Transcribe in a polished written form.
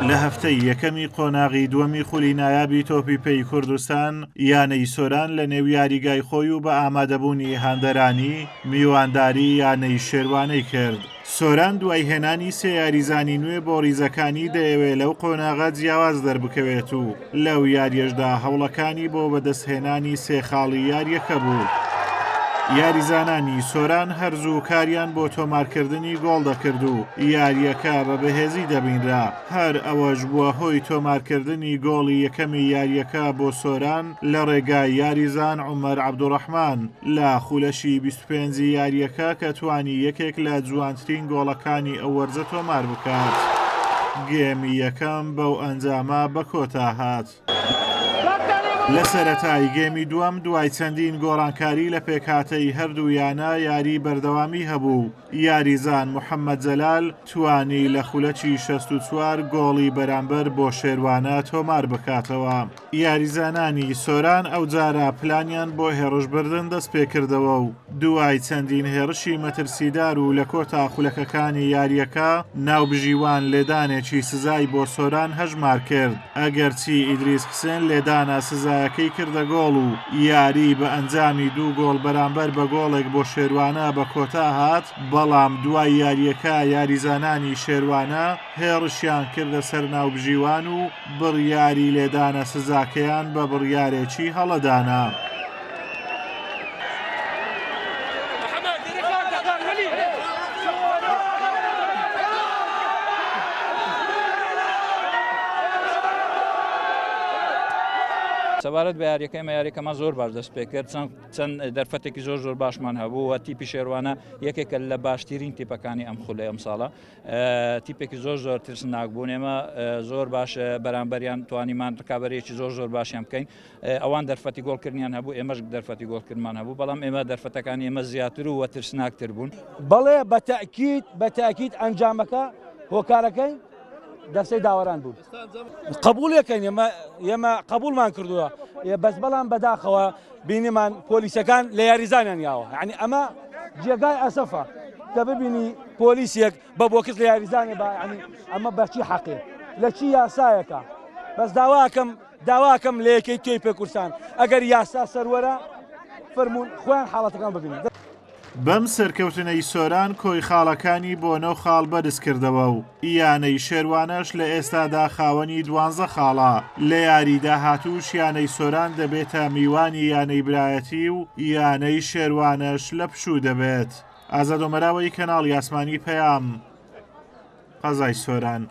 لە هەفتەی یەکەمی قۆناغی دووەمی خولی نایابی تۆپی پێی کوردستان، یانەی سۆران لە نێو یاریگای خۆی و بە ئامادەبوونی هاندەرانی، میوانداری یانەی شێروانەی کرد. سۆران دوای هێنانی سێ یاریزانی نوێ بۆ ریزەکانی دەیەوێ لەو قۆناغە جیاواز دەربکەوێت و لەو یاریەشدا هەوڵەکانی بۆ بەدەستهێنانی سێ خاڵی یاریەکە بوو. یاریزانانی سۆران هەرزوو کاریان بۆ تۆمارکردنی گۆڵ دەکرد و یاریەکە بە بەهێزی دەبینرا، هەر ئەوەش بووە هۆی تۆمارکردنی گۆڵی یەکەمی یاریەکە بۆ سۆران لە ڕێگای یاریزان عومەر عەبدولڕەحمان لە خولەکی 25 ی یاریەکە کە توانی یەکێک لە جوانترین گۆڵەکانی ئەو وەرزە تۆمار بکات. گێمی یەکەم بەو ئەنجامە بە کۆتا هات. لە سەرەتای گێمی دووەم دوای چەندین گۆڕانکاری لە پێکهاتەی هەردوو یانە یاری بەردەوامی هەبوو و یاریزان محەممەد جەلال توانی لە خولەکی 64 گۆڵی بەرامبەر بۆ شێروانە تۆمار بکاتەوە. یاریزانانی سۆران ئەوجارە پلانیان بۆ هێڕشبردن دەستپێکردەوە و دوای چەندین هێڕشی مەترسیدار و لە کۆتا خولەکەکانی یارییەکە ناوبژیوان لێدانێکی سزای بۆ سۆران هەژمارکرد، ئەگەرچی ئیدریس حسێن لێدانە سزایەکەی کردە گۆڵ و یاری بە ئەنجامی دوو گۆڵ بەرامبەر بە گۆڵێک بۆ شێروانە بە کۆتا هات، بەڵام دوای یارییەکە یاریزانانی شێروانە هێڕشیان کردە سەر ناوبژیوان و بڕیاری لێدانە سزاکەیان بە بڕیارێکی هەڵە دانا. سەبارەت بە یاریەکە ئێمە یاریەکەمان زۆر باش دەست پێکرد چەند چەند دەرفەتێکی زۆر زۆر باشمان هەبوو و تیپی شێروانە یەکێکە لە باشترین تیپەکانی ئەم خولەی ئەم ساڵە تیپێکی زۆر زۆر ترسناک بوون ئێمە زۆر باش بەرامبەریان توانیمان ڕکابەرێکی زۆر زۆر باشیان بکەین ئەوان دەرفەتی گۆڵکردنیان هەبوو ئێمەش دەرفەتی گۆڵکردمان هەبوو بەڵام ئێمە دەرفەتەکانی ئێمە زیاتر و ترسناکتر بوون. بەڵێ بە تەئکید بە تەئکید ئەنجامەکە هۆکارەکەی دەستەی داوەران بوون. قبوڵیەکەین ئێمە ئێمە قبوڵمان کردووە بەس بەڵام بەداخەوە بینیمان پۆلیسەکان لە یاریزانیان یاوە یعنی ئەمە جێگای ئەسەفە کە ببینی پۆلیسێک بە بۆکس لە یاریزانێ با یعنی ئەمە بەچی حەقێ لە چی یاسایەکە بەس داواکەم داواکەم لە یەکەی تۆی پێکورسان ئەگەر یاسا سەروەرە فەرمونون خۆیان حاڵەتەکان ببینن. بەم سەرکەوتنەی سۆران کۆی خاڵەکانی بۆ نۆ خاڵ بەرزکردەوە و یانەی شێروانەش لە ئێستادا خاوەنی دوانزە خاڵە، لە یاری داهاتووش یانەی سۆران دەبێتە میوانی یانەی برایەتی و یانەی شێروانەش لە پشوو دەبێت. ئازاد ئۆمەراوەی کەناڵی ئاسمانی پەیام، قەزای سۆران.